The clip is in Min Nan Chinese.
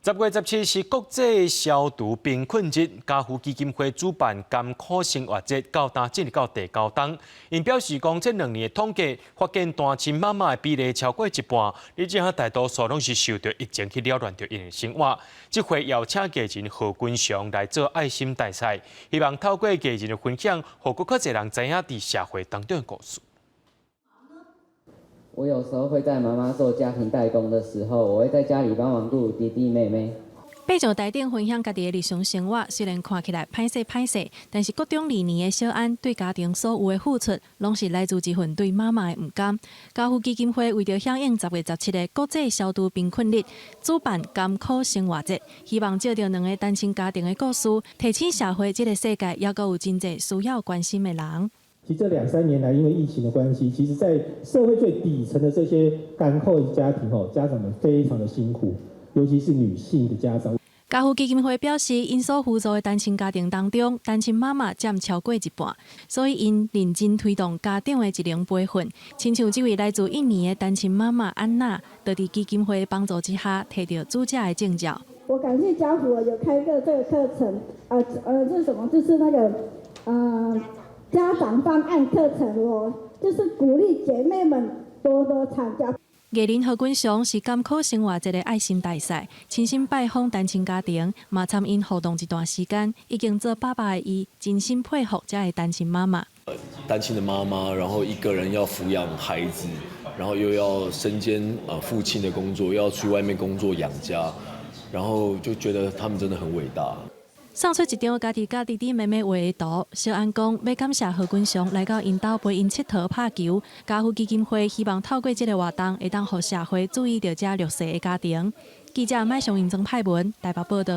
10月17是國際消除貧困日，家扶基金會主辦甘苦生活節，到今進入到第九冬。𪜶表示講，這2年的統計發現單親媽媽的比例超過一半，而且大多數攏是受著疫情去擾亂著𪜶的生活。這回邀請藝人何君祥來做愛心大使，希望透過藝人的分享，予閣較濟人知影佇社會當中的故事。我有時候會在媽媽做家庭代工的時候，我會在家裡幫忙顧弟弟妹妹。爬上台頂分享家己的日常生活，雖然看起來歹勢歹勢，但是國中二年的小安對家庭所有的付出，攏是來自一份對媽媽的毋甘。家扶基金會為著響應10月17的國際消除貧困日，主辦甘苦生活節，希望藉著兩个單親家庭的故事，提醒社會這个世界猶閣有真濟需要關心的人。其實這兩三年來，因為疫情的關係，其實在社會最底層的這些艱苦的家庭，吼，家長們非常的辛苦，尤其是女性的家長。家扶基金會表示，𪜶所輔助的單親家庭當中，單親媽媽佔超過一半，所以𪜶認真推動家長的職能培訓。親像這位來自印尼的單親媽媽安娜，就佇基金會幫助之下，提著主駕的證照。我感謝家扶有開個這個課程，這是什麼？就是那個，家長方案課程，我就是鼓勵姐妹們多多參加。藝人何君祥是甘苦生活節的愛心大使，親身拜訪單親家庭，嘛參𪜶互動一段時間，已經做爸爸的伊，真心佩服這个單親媽媽。單親的媽媽，然後一個人要撫養孩子，然後又要身兼父親的工作，又要去外面工作養家，然後就覺得他們真的很偉大。送出一張家己佮弟弟妹妹畫的圖，小安講欲感謝何君祥來到𪜶兜陪𪜶𨑨迌拍球。家扶基金會希望透過這个活動，會當予社會注意著遮弱勢的家庭。記者麥尚英曾派文台北報導。